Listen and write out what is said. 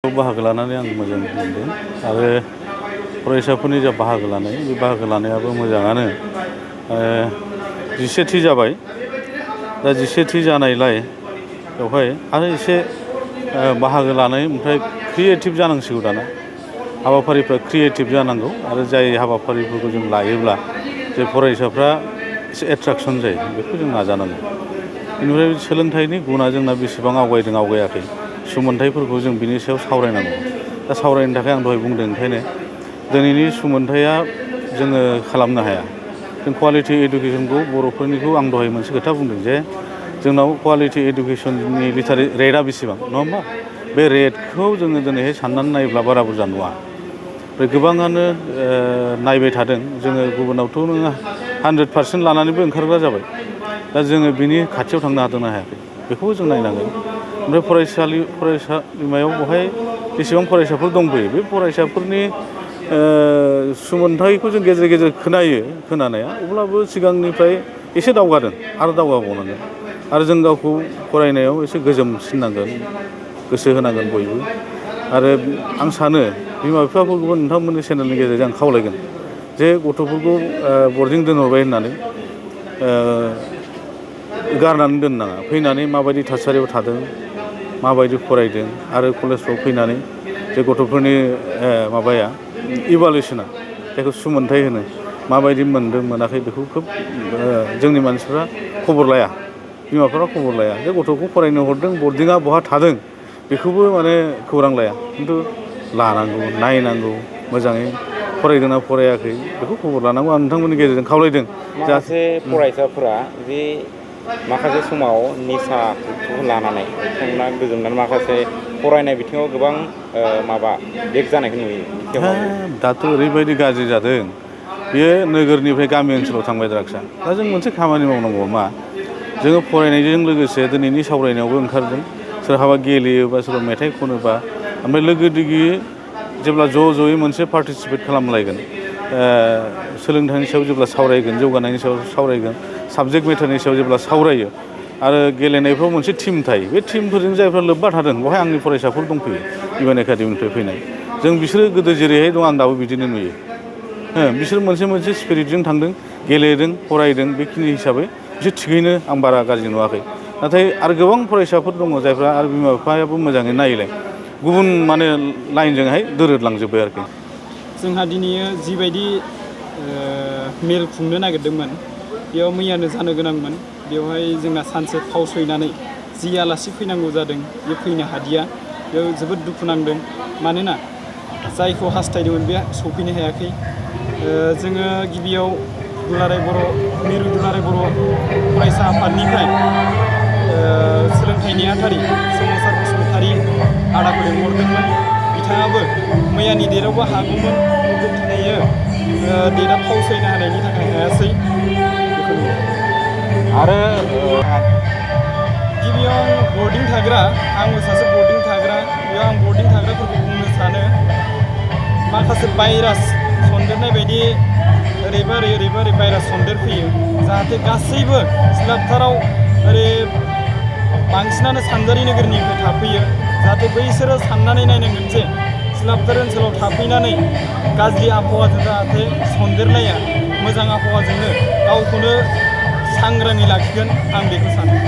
बाहागो लानानै आं मोजां मोनदों आरो फरायसाफोरनि जा बाहागो लानाय बे बाहागो लानायाबो मोजाङानो। 11थि जाबाय। दा 11थि जानायलाय बेवहाय आरो एसे बाहागो लानाय ओमफ्राय क्रिएटिभ जानांसिगौ दाना। हाबाफारिफ्रा क्रिएटिभ जानांगौ आरो जाय हाबाफारिफोरखौ जों लायोब्ला जे फरायसाफ्रा एसे एट्राकसन जायो बेखौ जों नाजानांगौ। बेनिफ्राय सोलोंथाइनि गुना जोंना बेसेबां आवगायदों आवगायाखै सुमोनथाइफोरखौ जों बिनि सायाव सावरायनांगौ। दा सावरायनो थाखाय आं दहाय बुंदों ओंखायनो दिनैनि सुमोनथाइया जोङो खालामनो हाया। जों कुवालिटि इडुकेसनखौ बर'फोरनिखौ आं दहाय मोनसे खोथा बुंदों जे जोंनाव कुवालिटि इडुकेसननि रेटआ बेसेबां नङा होमबा? बे रेटखौ जोङो दिनैहाय साननानै नायोब्ला बारा बुरजा नुवा। ओमफ्राय गोबाङानो नायबाय थादों जोङो गुबुनावथ' नोङो 100% लानानैबो ओंखारग्रा जाबाय। दा जोङो बिनि खाथियाव थांनो हादोंना हायाखै बेखौबो जों नायनांगोन। ओमफ्राय फरायसालिमायाव बहाय जेसेबां फरायसाफोर दंफैयो बे फरायसाफोरनि सुमोनथाइखौ जों गेजेर गेजेर खोनायो खोनानाया, अब्लाबो सिगांनिफ्राय एसे दावगादों आरो दावगाबावनांगोन। आरो जों गावखौ फरायनायाव एसे गोजोमसिननांगोन, गोसो होनांगोन बयबो। आरो आं सानो बिमा बिफाफोरखौबो नोंथांमोननि चेनेलनि गेजेरजों आं खावलायगोन जे गथ'फोरखौ बर्डिं दोनहरबाय होननानै गारनानै दोननो नाङा। फैनानै माबायदि थासारियाव थादों, माबायदि फरायदों आरो कलेजफ्राव फैनानै जे गथ'फोरनि माबाया इभालुएसना जायखौ सुमोनथाइ होनो, माबायदि मोनदों मोनाखै बेखौ खोब जोंनि मानसिफ्रा खबर लाया, बिमाफ्रा खबर लाया। जे गथ'खौ फरायनो हरदों बर्डिङा बहा थादों बेखौबो माने खौरां लाया। खिन्थु लानांगौ, नायनांगौ, मोजाङै फरायदोंना फरायाखै बेखौ खबर लानांगौ। आं नोंथांमोननि गेजेरजों खावलायदों। माखासे फरायसाफोरा जे माखासे समाव निसाखौ लानानै बिथांमोना गोजोमनानै माखासे फरायनाय बिथिङाव गोबां बेक जानायखौ नुयो। दाथ' ओरैबायदि गाज्रि जादों बेयो नोगोरनिफ्राय गामि ओनसोलाव थांबाय द्राग्सआ। दा जों मोनसे खामानि मावनांगौ मा, जोङो फरायनायजों लोगोसे दिनैनि सावरायनायावबो ओंखारदों सोरहाबा गेलेयोबा सोरबा मेथाइ खनोबा ओमफ्राय लोगो दिगि जेब्ला ज'यै मोनसे पार्टिसिपेट खालामलायगोन, सोलोंथाइनि सायाव जेब्ला सावरायगोन, जौगानायनि सायाव सावरायगोन, साबजेक्ट मेटारनि सायाव जेब्ला सावरायो आरो गेलेनायफ्राव मोनसे टिम थायो, बे टिमफोरजों जायफ्रा लोब्बा थादों बेवहाय आंनि फरायसाफोर दंफैयो इउएन एकाडेमिनिफ्राय फैनाय। जों बिसोरो गोदो जेरैहाय दं आं दाबो बिदिनो नुयो। बिसोर मोनसे स्पिरिटजों थांदों, गेलेदों, फरायदों, बेखिनि हिसाबै बिसोर थिगैनो आं बारा गाज्रि नुवाखै। नाथाय आरो गोबां फरायसाफोर दङ जायफ्रा आरो बिमा बिफायाबो मोजाङै नायलाय गुबुन लाइनजोंहाय दोरोदलांजोब्बाय आरोखि। जोंहा दिनै जिबायदि मेल खुंनो नागिरदोंमोन बेयाव मैयानो जानो गोनांमोन। बेवहाय जोंना सानसे फावसयनानै जि आलासि फैनांगौ जादों बे फैनो हादिया। बेयाव जोबोद दुखु नांदों, मानोना जायखौ हास्थायदोंमोन बे सफैनो हायाखै। जोङो गिबियाव मिरु दुलाराय बर' फरायसा आफादनिफ्राय सोलोंथाइ नेहाथारि सोमावसार बसुमतारी आदाखौ लिंहरदोंमोन। बिथाङाबो मैयानि डेटआवबो हागौमोन, दिनैयो डेटआ फावसयनो हानायनि थाखाय हायासै। आरो गिबियाव बर्डिं थाग्रा, आंबो सासे बर्डिं थाग्रा, बेयाव आं बर्डिं थाग्राफोरखौ बुंनो सानो माखासे भाइरास सन्देरनाय बायदि ओरैबा ओरै भाइरास सन्देरफैयो। जाहाथे गासैबो स्लाबथाराव बांसिनानो सानजारि नोगोरनिफ्राय थाफैयो। जाहाथे बैसोरो साननानै नायनांगोन जे स्लाबथार ओनसोलाव थाफैनानै गाज्रि आबहावाजों जाहाथे सन्देरलाया, मोजां आबहावाजोंनो गावखौनो सांग्राङै लाखिगोन, आं बेखौ सानो।